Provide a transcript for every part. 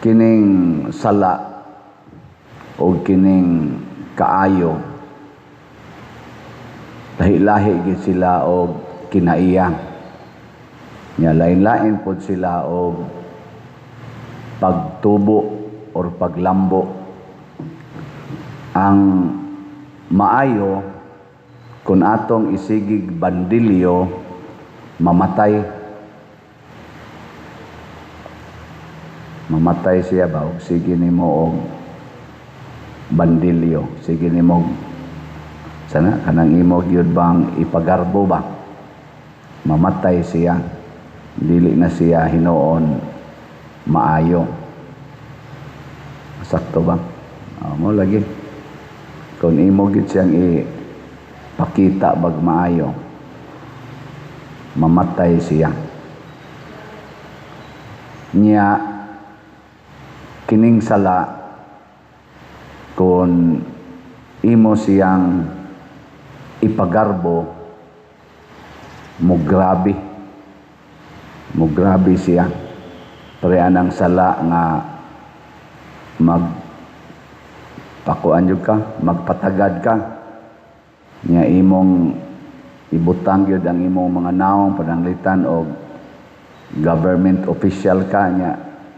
Kining sala o kining kaayo, lahi-lahi gid sila og kinaiya. Nya lain-lain pod sila og pagtubo or paglambo. Ang maayo, kung atong isigig bandilyo, mamatay. Mamatay siya ba? Og sige nimo og bandilyo, sige nimo sana kanang imo gyud bang ipagarbo ba? Mamatay siya. Dili na siya hinuon maayo. Sakto ba? Oh, mo lagi. Kung imo gyud siyang ipakita bag maayo, mamatay siya. Nya kining sala, kung imo siyang ipagarbo, mugrabe. Mugrabe siya. Pareha ng sala nga mag pakuan jud ka, magpatagad ka. Nya imong ibutang gyud ang imong mga naong pananglitan og government official ka, nya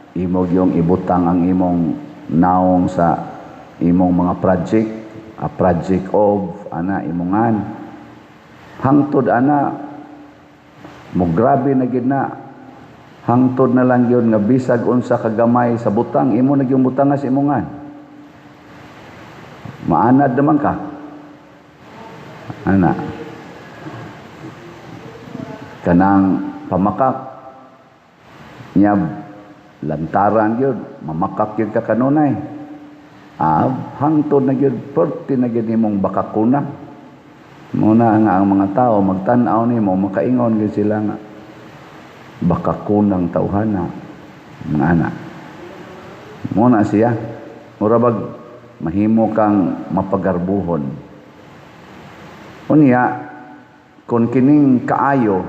imo gyung ibutang ang imong naong sa imong mga project, a project of ana imongan. Hangtod ana mo grabe na gid na. Hangtod na lang gyud nga bisag unsa kagamay sa butang, imo na gyung butanga sa imongan. Maanad naman ka. Ana. Kanang pamakak nya lantaran gyud, mamakak gyud ka kanunay. Ah, hangtod na gyud perti na gyud nimong bakakuna. Muna nga ang mga tao magtan-aw nimo, makaingon gyud sila nga bakakunang tawhana, mga ana. Muna siya. Mura bag mahimo kang mapagarbuhon. Unya, kung kining kaayo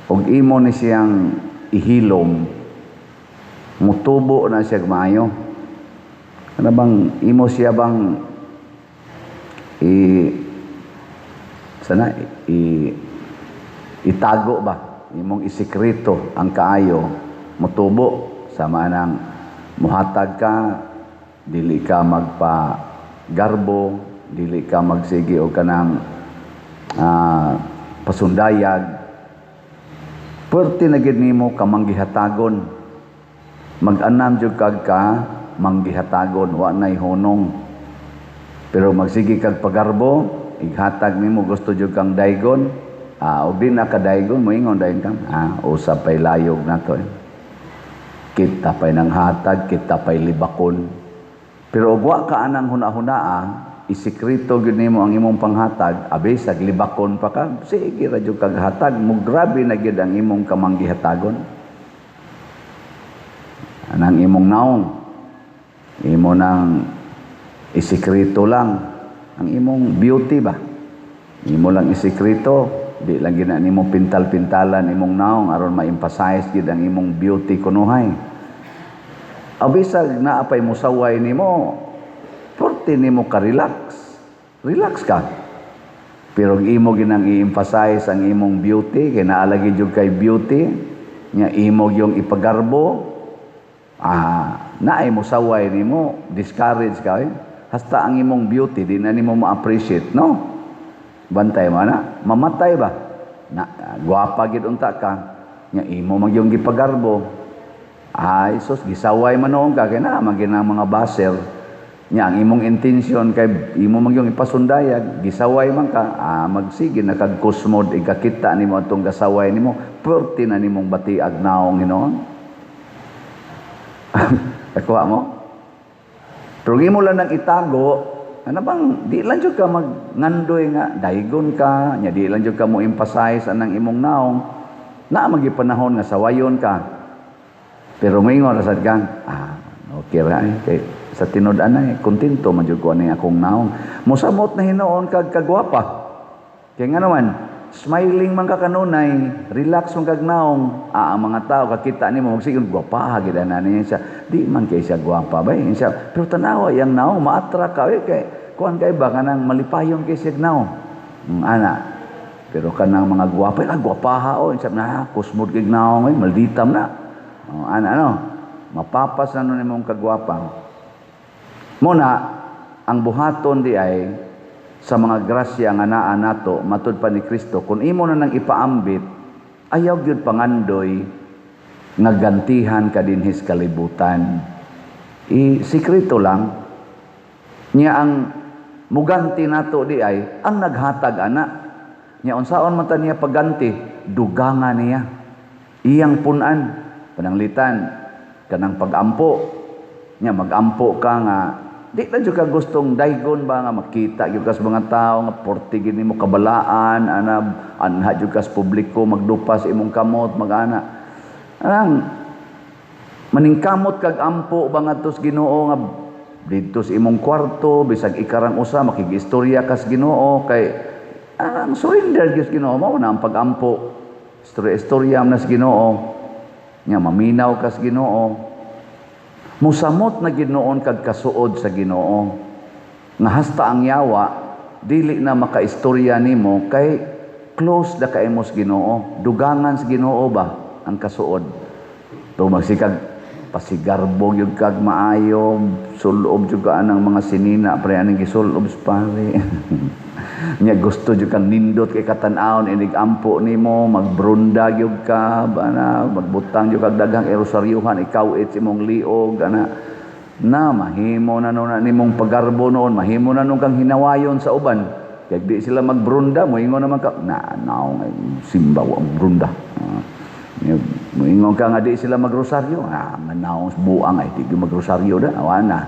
og imo ni siyang ihilom, mutubo na siya maayo. Ano bang imo siya bang i sana i itago ba, imong isekreto ang kaayo, mutubo. Sama nang muhatag ka, dili ka magpa garbo, dili ka magsige og kanang pasundayag, perti na gid nimo kamanggihatagon. Mag-anam jud kag ka manggihatagon, wa nay hunong. Pero magsige kag pagarbo, ighatag nimo, gusto jud kang daygon, og di na ka daygon, moingon dayon ka, "Ah, usab pay layog nato eh. Kita pay nang hatag, kita pay libakon." Pero og wa ka anang huna-hunaa, isikreto gyud nimo ang imong panghatag, abi sag libakon pa ka, sige ra jud kag hatag, mo grabe na gyud ang imong kamanggihatagon. Anang imong naong, imo nang isikreto lang ang imong beauty ba? Imo lang isikreto, di lang gina nimo pintal-pintalan imong naong aron ma-emphasize gid ang imong beauty kunuhay. Abisag naa pay musaway nimo, porte nimo ka relax. Relax ka. Pero ang imo ginang i-emphasize ang imong beauty, kay naa lagi jud kay beauty, nya imo yung ipagarbo, naay musaway nimo, discourage ka eh. Hasta ang imong beauty di na nimo ma-appreciate, no? Bantay mo na, mamatay ba? Na gwapa gid unta ka, nya imo man yung gipagarbo. Ay sus, gisaway man noon ka kay naa man gyud ang mga basher. Nya ang imong intention kay imo man yung ipasundayag, gisaway man ka, magsige na kag kusmod ikakita nimo atong gasaway nimo, perti na nimong batiag naong hinuon. Nakuha mo? Pero imo lang nang itago, ano bang, di lang jud ka magngandoy nga, daygon ka, nya di lang jud ka mo emphasize anang imong naong, naa magi panahon nga sawayon ka. Pero moingon ra sad ka, "Ah, okay ra eh, kay sa tinud-an eh, kontento man jud ko ani akong naong." Mosamot na hinuon kag kagwapa. Kay nga naman, Smiling man ka kanunay, relax man kag naong. Ah, ang mga tao kakita nimo magsigod, "Gwapa gid ana niya siya." Di man kay siya gwapa ba siya. Pero tanawa yang naong, ma-attract ka eh, kay kuan kay ba, kanang malipayon kay siya naong. Ana. Pero kanang mga gwapa, "Ah, gwapaha oh," siya na kusmod kay naong eh, malditam na. Oh, ana ano? Mapapas na nun imong kagwapa. Muna, ang buhaton di ay sa mga grasya nga naa nato matud pa ni Kristo, kung imo na nang ipaambit, ayaw gyud pangandoy nga gantihan ka dinhis kalibutan. I sikreto lang niya. Ang muganti nato di ay ang naghatag ana niya. Unsaon man ta niya pagganti? Dugangan niya, iyang punan. Pananglitan kanang pagampo niya, magampo ka nga di na jud ka gustong daygon ba, nga makita gyud ka sa mga tao nga porte gid nimo kabalaan ana, anha jud ka sa publiko, magdupas imong kamot, magana anang maningkamot kag ampo ba ngadto sa Ginoo, nga didto sa imong kwarto, bisag ikarang usa, makigistorya ka sa Ginoo, kay ang surrender gyud sa Ginoo. Mao na ang pagampo, istorya-istorya man sa Ginoo nya, maminaw ka sa Ginoo, musamot na ginoon kag kasuod sa Ginoo nga hasta ang yawa dili na makaistorya nimo, kay close na kay mo sa Ginoo, dugangan sa Ginoo ba ang kasuod. To magsikag pasigarbo gyud kag maayo, sulob jud ka anang mga sinina pre, aning gisulob sa pare nya, gusto jud kang nindot kay katan-awon inig ampo nimo, magbrunda gyud ka ana, magbutang jud kag daghang erosaryuhan, ikaw it imong liog ana, na mahimo na no na nimong pagarbo noon, mahimo na nung kang hinawayon sa uban kay di sila magbrunda. Moingon naman ka na naong ay simba wa ang brunda. Moingon ka nga di sila magrosaryo, ah, manaong buang ay di magrosaryo da, wa na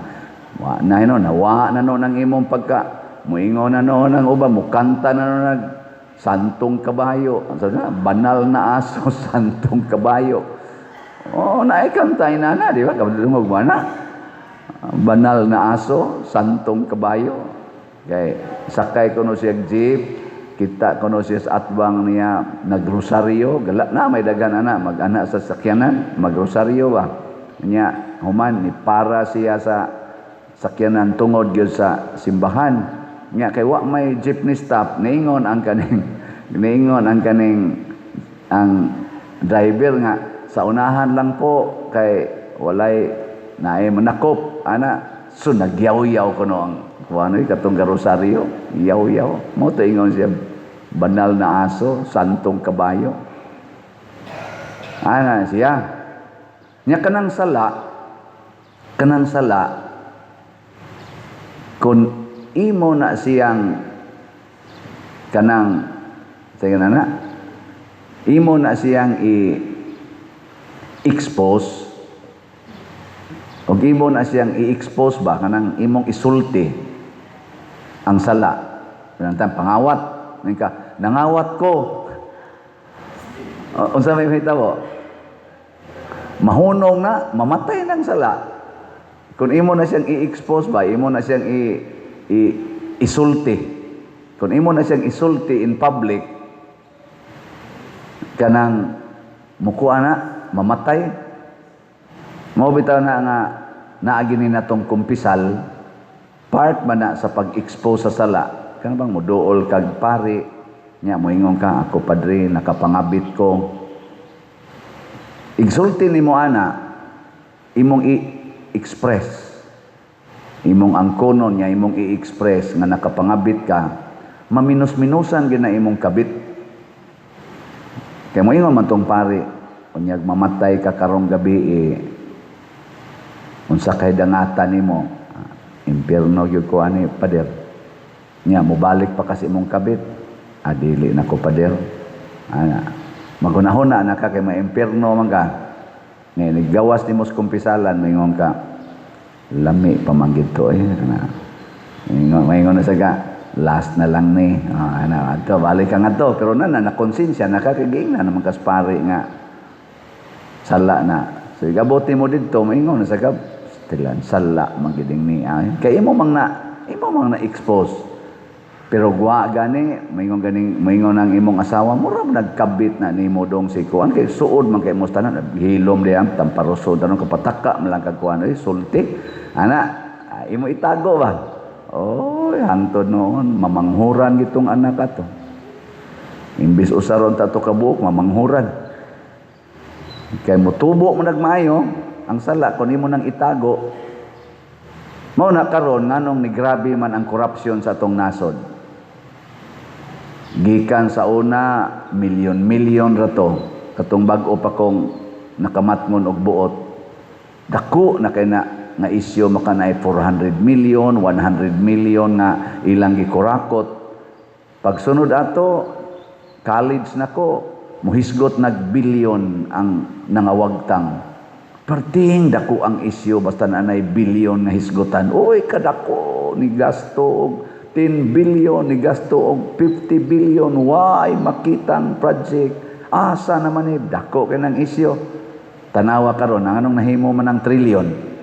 wa na no, nawa na no ng imong pagka moingon na no ng uban, mukanta na no nag santong kabayo. Ang sabi na, banal na aso, santong kabayo. Oh, naikanta na na, di ba? Kabadungog mo na. Banal na aso, santong kabayo. Kay sakay ko no siya jeep, kita ko no siya sa atbang niya nagrosaryo, gala na may daghan ana, mag-ana sa sakyanan, magrosaryo ba. Nya human ni para siya sa sakyanan tungod gyud sa simbahan. Nya kay wa may jeepney stop, niingon ang kaning ang driver nga sa unahan lang po kay walay naay manakop ana. So nagyaw-yaw kuno ang kuano katong garosaryo, yaw-yaw mo to. Ingon siya, banal na aso, santong kabayo, ana siya. Nya kanang sala, kung imo na siyang kanang, sige na na, imo na siyang i-expose o imo na siyang i-expose ba, kanang imong isulti ang sala. Kanang pangawat ka, "Nangawat ko." O, unsa may mahitabo? Mahunong na, mamatay ng sala. Kung imo na siyang i-expose ba, imo na siyang i, i isulti. Kung imo na siyang isulti in public, kanang mukuha na, mamatay. Mao bitaw na nga naagi ni natong kumpisal, part man na sa pag-expose sa sala. Kana bang muduol kag pari, nya moingon ka, "Ako, padre, nakapangabit ko." Igsulti nimo ana, imong i-express. Imong angkonon niya, imong i-express nga nakapangabit ka, maminus-minusan gina imong kabit. Kaya moingon man tong pari, "Unyag mamatay ka karong gabi eh, unsa kay dangatan nimo?" "Ah, impierno gyud ko ani, pader." Nya mobalik pa kasi imong kabit. "Ah, dili na ko, pader." Ana. Magunahuna na ka kay ma-impierno man ka. Ngayon, gawas nimo sa kumpisalan, moingon ka, "Lami pa man gid to eh." Ana. Maingon na sa ka, "Last na lang ni." Ah, ana, ato, balik ka nga to. Pero na, na, na-konsensya na ka, kay giingnan naman kas pare nga sala na. So, igabote mo didto, maingon na sa ka, "Tilan, sala man gid ni." Ah, kay imo mang na expose. Pero gwa gani, maingon ganing maingon ang imong asawa, mura man nagkabit na nimo dong si kuan kay suod man kay mo tanan, hilom diha tamparoson tanon, kapataka man lang kag kuan, ay sulti. Ana, imo itago ba? Oy, hangtod noon mamanghuran gitong anak ato. Imbis usaron ta to kabuok, mamanghuran. Kay motubo mo nagmaayo ang sala kun imo nang itago. Mao na karon nganong ni grabe man ang korupsyon sa atong nasod. Gikan sa una, milyon-milyon ra to. Katong bag-o pa kong nakamatngon og buot. Dako na kay na nga isyu, maka naay 400 million, 100 million nga ilang gikurakot. Pagsunod ato, college nako, muhisgot nag bilyon ang nangawagtang. Perting dako ang isyu basta na anay bilyon nga hisgotan. Uy, kadako ni gasto og 10 billion, ni gasto og 50 billion, why makitang project? Asa naman ni dako kay nang isyu. Tanawa karon ang anong nahimo man ang trilyon.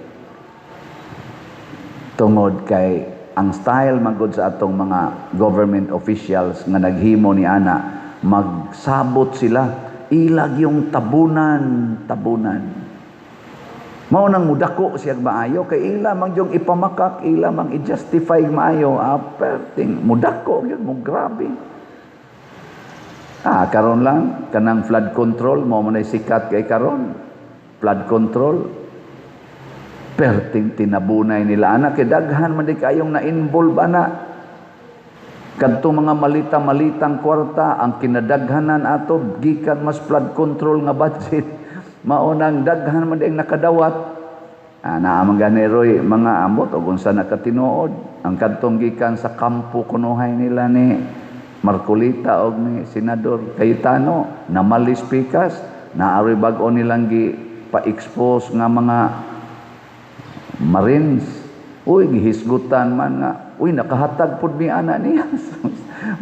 Tungod kay ang style magod sa atong mga government officials nga naghimo ni ana, magsabot sila, ilag yung tabunan, tabunan. Mao nang mudako siya maayo kay ila man yung ipamakak, ila mang i-justify maayo, perting mudako gyud mo, grabe. Karon lang kanang flood control mao man ay sikat kay karon. Flood control, perting tinabunay nila ana kay daghan man di kayong na-involve ana. Kadto mga malita-malitang kwarta ang kinadaghanan ato gikan mas flood control nga budget. Mao nang daghan man di ang nakadawat. Naa man gani roy mga ambot og unsa na katinuod ang kadtong gikan sa kampo kunuhay nila ni Marcoleta og ni Senador Cayetano namalis pikas naaroy bag-o nilang gi pa-expose nga mga Marines. Uy, gihisgutan man nga, uy, nakahatag pud mi ana niya.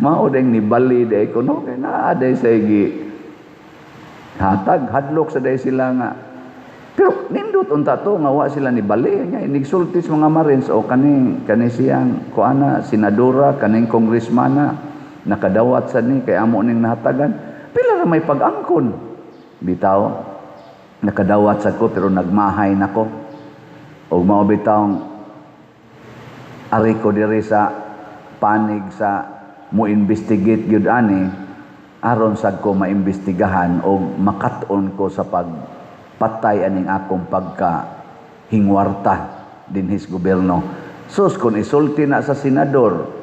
Mao ding ni bali day kuno kay naa day say gi hatag, hadlok sa day sila nga. Pero nindot unta to nga wa sila ni bali nga inigsulti sa mga Marines o kaning kani siyang kuana senadora, kaning congressmana nakadawat sa ni kay amo ning nahatagan. Pila ra may pag-angkon bitaw, nakadawat sa ko pero nagmahay nako. Og mao bitawng ari ko diri sa panig sa mo investigate gyud ani aron sad ko maimbestigahan og makat-on ko sa pagpatay aning akong pagka hingwarta dinhis gobyerno. Sus, kung isulti na sa senador,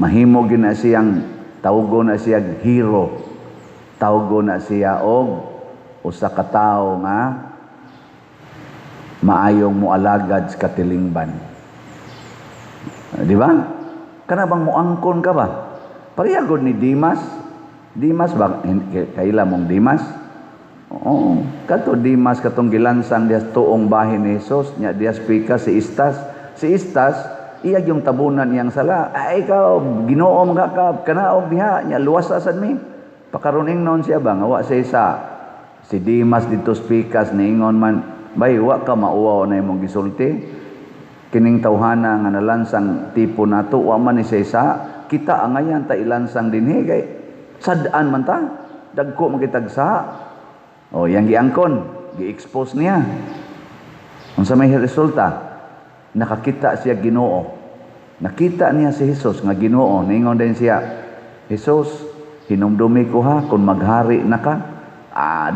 mahimo gyud na siyang tawgo na siya hero. Tawgo na siya og usa ka tawo nga maayong moalagad sa katilingban. Di ba? Kana bang muangkon ka ba? Pareha gud ni Dimas. Dimas ba? Kaila mong Dimas? Oo. Kato Dimas katong gilansang diha sa tuong bahin ni Jesus, nya diha sa pika si Istas. Si Istas, iya yung tabunan niyang sala. Ay, ikaw, Ginoo mga ka, kanaog diha, nya luwas sad mi. Pakaron ingnon siya ba, nga wa siya sa si Dimas dito sa pikas, niingon man, bay, wa ka mauwaw na imong gisulti. Kining tawhana nga nalansang tipo nato, wa man ni siya sa, kita angayan ta ilansang dinhi kay sad-an man ta, dagko man kitag sa. O, yang giangkon, gi-expose niya. Unsa may resulta? Nakakita siya Ginoo. Nakita niya si Jesus nga Ginoo. Ningon din siya, "Jesus, hinumdumi ko ha kung maghari na ka."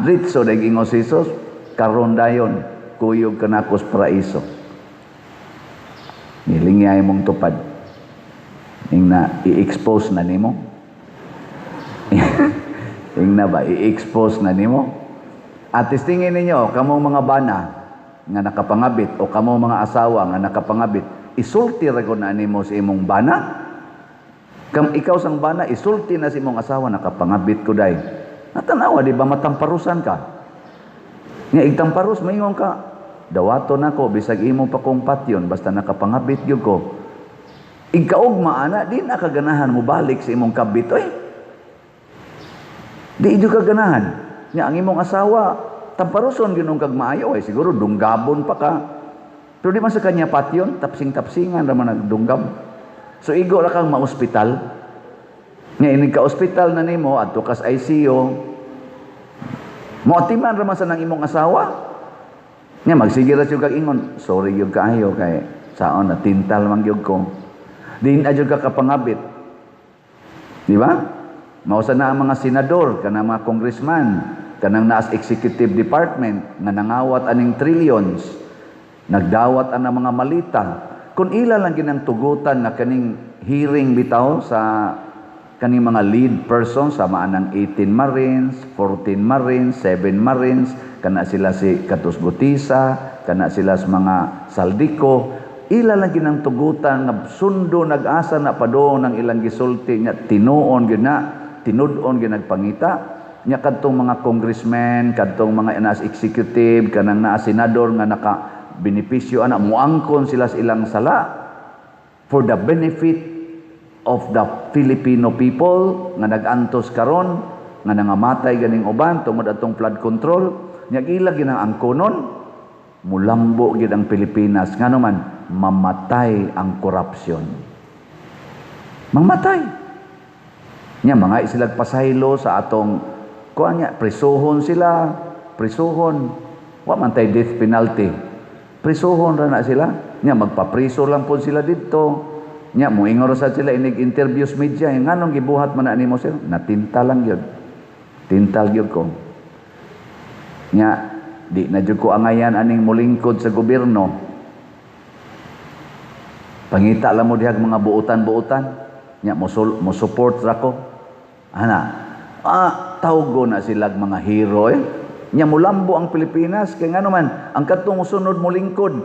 Dritso dahil ingon si Jesus, "Karon dayon, kuyog ka nako sa paraiso." Nilingyay mong tupad. Ing na, i-expose na nimo. Ing na ba, i-expose na nimo. At testingin ninyo, kamong mga bana nga nakapangabit o kamong mga asawa nga nakapangabit, isulti ra gud na nimo sa imong bana. Kam ikaw sang bana, isulti na sa imong asawa, "Nakapangabit ko day." Natanawa, di ba matamparusan ka? Nga igtamparos, maingon ka, "Dawato nako bisag imo pa kong patyon, basta nakapangabit gyud ko." Igkaugma ana, di na kaganahan mo balik sa imong kabit, oy. Di jud ka ganahan. Nga ang imong asawa, tamparuson gyud kag maayo, ay siguro dunggabon pa ka. Pero di man sa kanya patyon, tapsing-tapsingan ra man nagdunggab. So igo ra kang maospital. Nga inig ka ospital na nimo adto kas ICU. Moatiman ra man sa nang imong asawa. Nya magsige ra jud kag ingon, "Sorry gyud kaayo kay saon na tintal man gyud ko." Di na jud ka kapangabit. Di ba? Mausa na ang mga senador, kanang mga congressman, kanang naas executive department nga nangawat aning trillions, nagdawat ang mga malita. Kung ila lang ginang tugutan nga kaning hearing bitaw sa kaning mga lead person sama anang 18 Marines, 14 Marines, 7 Marines, kana sila si Katus Gutisa, kana sila sa mga Zaldy Co, ila lang ginang tugutan nga sundo nag-asa na padong ng ilang gisulti nya tinuon gyud na, tinud-on gyud nagpangita nya kadtong mga congressmen, kadtong mga naas executive, kanang naa senador nga naka benepisyo ana, muangkon sila sa ilang sala for the benefit of the Filipino people nga nag-antos karon, nga nangamatay ganing uban tungod atong flood control. Nya ila ginang angkonon, mulambo gid ang Pilipinas. Ngano man, mamatay ang korupsyon, mamatay nya mga silag pasaylo sa atong kuan nya, prisuhon sila, prisuhon. Wa man tay death penalty, prisuhon ra na sila. Nya magpapriso lang pod sila didto. Nya moingon ra sad sila inig interviews media, "Nganong gibuhat man na nimo, sir?" "Natinta lang gyud, tintal gyud ko. Nya di na jud ko angayan aning mulingkod sa gobyerno. Pangita lang mo dihag mga buotan-buotan nya mo support ra ko ana." Ah, tawgo na silag mga hero eh. Nya mulambo ang Pilipinas kay ngano man, ang kadtong mosunod molingkod,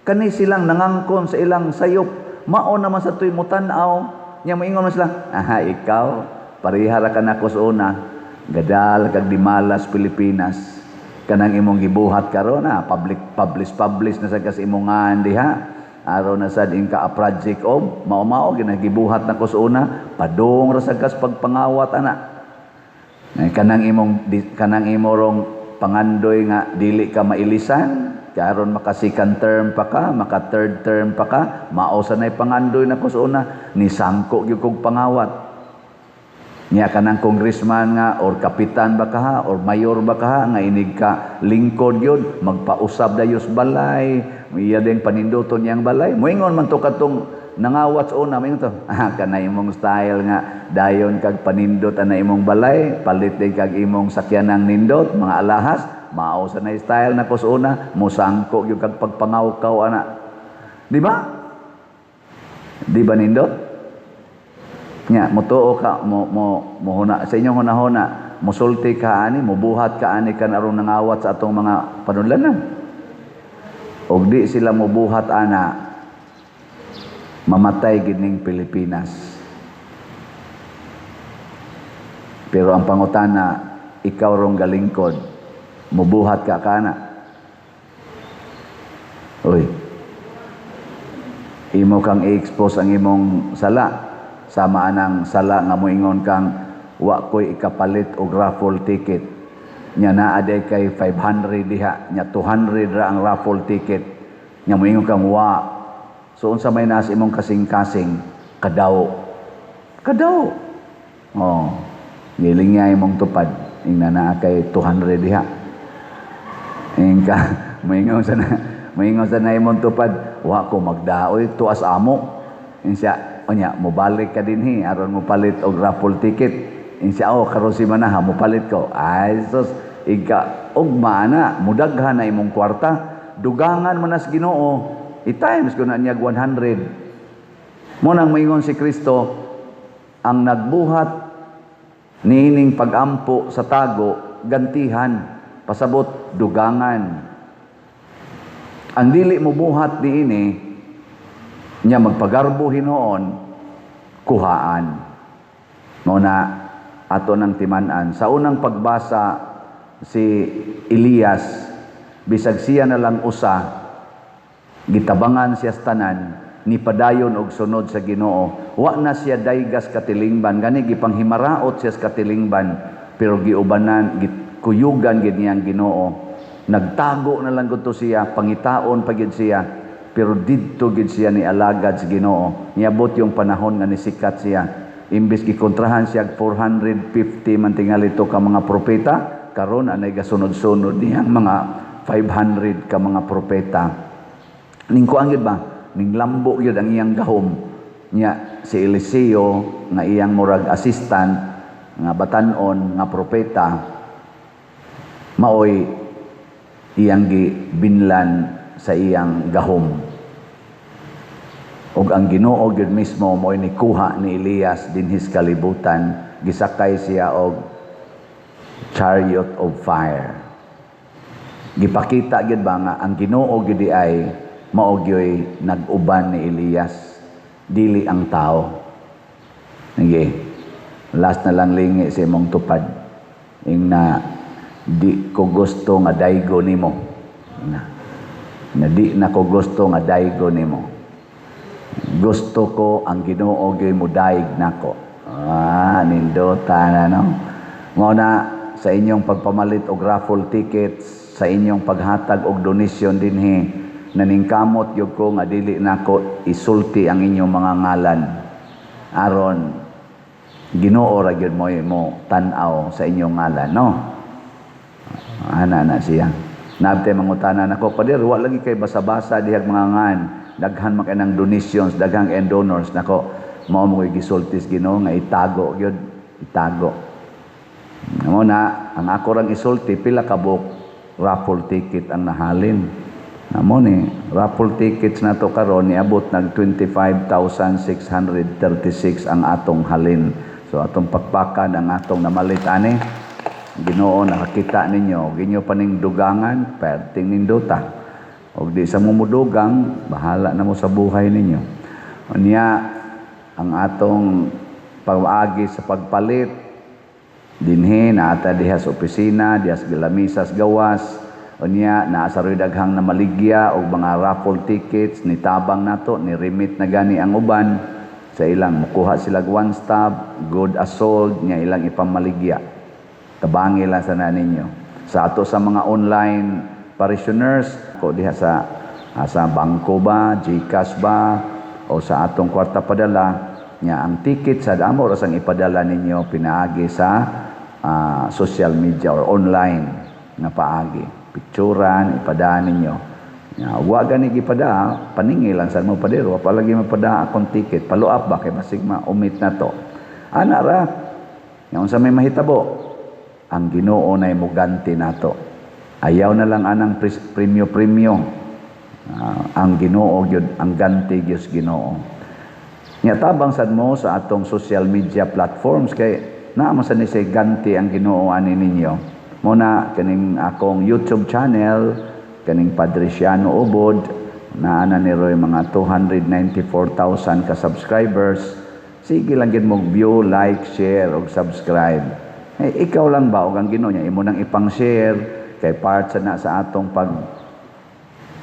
kani silang nangangkon sa ilang sayop, mao naman sa tuy mutan-aw nya moingon man sila, "Aha, ikaw pareha ra ka nako sa una, gadal kag dimalas Pilipinas. Kanang imong gibuhat karon na public, publish publish na sa kas imong ngan diha aron na sad ingka a project og mao-mao ginagibuhat nako sa una. Padung ra sad kas pagpangawat ana. Eh, kanang imorong pangandoy nga dili ka mailisan karon, maka second term pa ka, maka third term pa ka, mao sa nay pangandoy nako sa una, nisangko gyud kog pangawat." Nya kanang congressman nga or kapitan ba ka ha, or mayor ba ka ha, nga inig ka lingkod yun, magpausab dayos balay, iya din paninduton niyang balay. Moingon man to kadtong nangawat sa una, moingon to, "Ah, kana imong style nga dayon kag panindot ana imong balay, palit din kag imong sakyanang nindot, mga alahas, mao sa na style nako sa una, musangko gyud kag pagpangawkaw ana." Di ba? Di ba nindot? Nya, mutuo ka, mo, mo, mo huna, sa inyong hunahuna, musulti ka ani, mubuhat ka ani kan aron nangawat sa atong mga panudlanan. Og di sila mubuhat ana, mamatay gid ning Pilipinas. Pero ang pangutana, ikaw rong galingkod, mubuhat ka kana? Uy, imo kang i-expose ang imong sala sama anang sala nga moingon kang wa ko'y ikapalit og raffle ticket. Nya naa day kay 500 diha, nya 200 ra ang raffle ticket, nya moingon kang wa. So unsa may naas imong kasing-kasing? Kadaw, kadaw. Oh, giling niya imong tupad ing naa kay 200 diha, ing ka moingon sa na imong tupad, "Wa ko magdaoy, tuas amo." Ing siya, "Unya mobalik ka dinhi aron mo palit og raffle ticket." Ing siya, "Oh, karon si manaha mopalit ko." Ay sus, ika ugma na mudaghan na imong kwarta, dugangan mo na sa Ginoo, i-times ko na niya 100 mo. Nang moingon si Kristo, ang nagbuhat niining pagampo sa tago, gantihan, pasabot dugangan. Ang dili mo buhat niini nya magpagarbo hinuon, kuhaan. Mao na ato ng timan-an sa unang pagbasa, si Elias, bisag siya na lang usa, gitabangan siya sa tanan, ni padayon og sunod sa Ginoo. Wa na siya daygas katilingban, gani gipanghimaraot siya sa katilingban, pero giubanan, gikuyugan gid niyang Ginoo. Nagtago na lang gud siya, pangitaon pa gid siya. Pero didto gid siya ni alagad sa Ginoo. Niabot yung panahon nga nisikat siya. Imbes gikontrahan siya 450 man tingali to ka mga propeta, karon anay gasunod-sunod niyang mga 500 ka mga propeta. Ning kuan gyud ba? Ning lambo gyud ang iyang gahom. Nya si Eliseo nga iyang murag assistant nga batan-on nga propeta, maoy iyang gibinlan sa iyang gahom. Ug ang Ginoo gyud mismo mo'y nikuha ni Elias dinhis kalibutan, gisakay siya og chariot of fire. Gipakita gyud ba nga ang Ginoo gyud ay mao gyoy nag-uban ni Elias, dili ang tao. Sige, last na lang, lingi sa imong tupad. Ing na di ko gusto nga daygo nimo. Na di na ko gusto nga daygo nimo. Gusto ko ang Ginoo gyud mudayeg nako. Ah, nindota na, no. Mao na sa inyong pagpamalit og raffle tickets, sa inyong paghatag og donasyon dinhi, naningkamot gyud ko nga dili nako isulti ang inyong mga ngalan. Aron Ginoo ra gyud mo tan-aw sa inyong ngalan, no. Ana na siya. Nabte mangutana nako, "Pader, wa lagi kay basa-basa dihag mga ngan. Daghan man kay ng donations, daghang and donors nako." Mao mo gisultis Ginoo nga itago gyud, itago. Mao na ang ako rang isulti pila ka buok raffle ticket ang nahalin. Namo ni raffle tickets na to karon niabot nag 25,636 ang atong halin. So atong pakpakan ang atong namalit ani. Ginoo nakakita ninyo, ginyo pa ning dugangan, perting nindota. Og di sa mumudugang, bahala na mo sa buhay ninyo. Unya, ang atong pag-agi sa pagpalit, dinhi naata diha sa opisina, diha sa Lamisas gawas, unya naa sa roy daghang namaligya og mga raffle tickets, ni tabang nato, ni remit na gani ang uban sa ilang mukuha sila one stop, good as sold, nya ilang ipamaligya. Tabangi lang sa na ninyo. Sa ato sa mga online parishioners, ko diha sa bangko ba, GCash ba, o sa atong kwarta padala, nya ang ticket sa amo ra sang ipadala ninyo pinaagi sa social media or online nga paagi. Picturan, ipadala ninyo. Nya, wa gani gipada, paningi lang sa mo, "Pader, wa pa lagi mapada akong ticket. Follow up ba kay basig ma-omit na to." Ana ra. Nya unsa may mahitabo? Ang Ginoo nay muganti nato. Ayaw na lang anang premyo-premyo. Ang Ginoo gyud, ang ganti gyud Ginoo. Nya tabang sad mo sa atong social media platforms kay naa man sa ni say ganti ang Ginoo ani ninyo. Mo na kaning akong YouTube channel, kaning Padre Siano Ubod, naa na ni Roy mga 294,000 ka subscribers. Sige lang gid mo view, like, share ug subscribe. Eh, ikaw lang ba og ang Ginoo niya imo nang ipang-share kay part sa na sa atong pag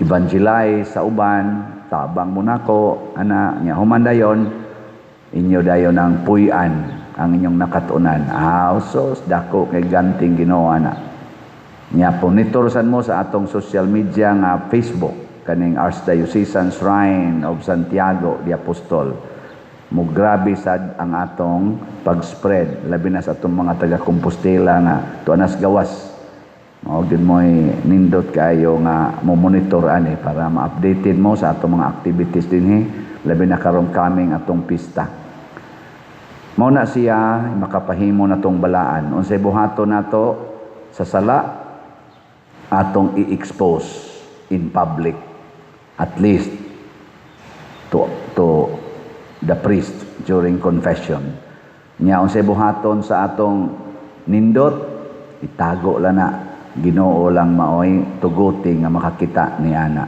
evangelize sa uban, tabang mo nako ana. Nya human dayon inyo dayon ang puy-an ang inyong nakatunan. Ah, sos dako kay ganting Ginoo ana. Nya monitor mo sa atong social media nga Facebook, kaning Archdiocesan Shrine of Santiago the Apostol. Mo grabe sad ang atong pag-spread, labi na sa atong mga taga Compostela nga tuanas gawas. Mao gid mo'y nindot kaayo nga mo monitor ani para ma-updated mo sa atong mga activities dinhi, labi na karong coming atong pista. Mao na siya makapahimo natong balaan. Unsay buhaton nato sa sala, atong i-expose in public, at least to the priest during confession. Nya unsay buhaton sa atong nindot, itago lang na. Ginoo lang maoy tuguti nga makakita ni ana.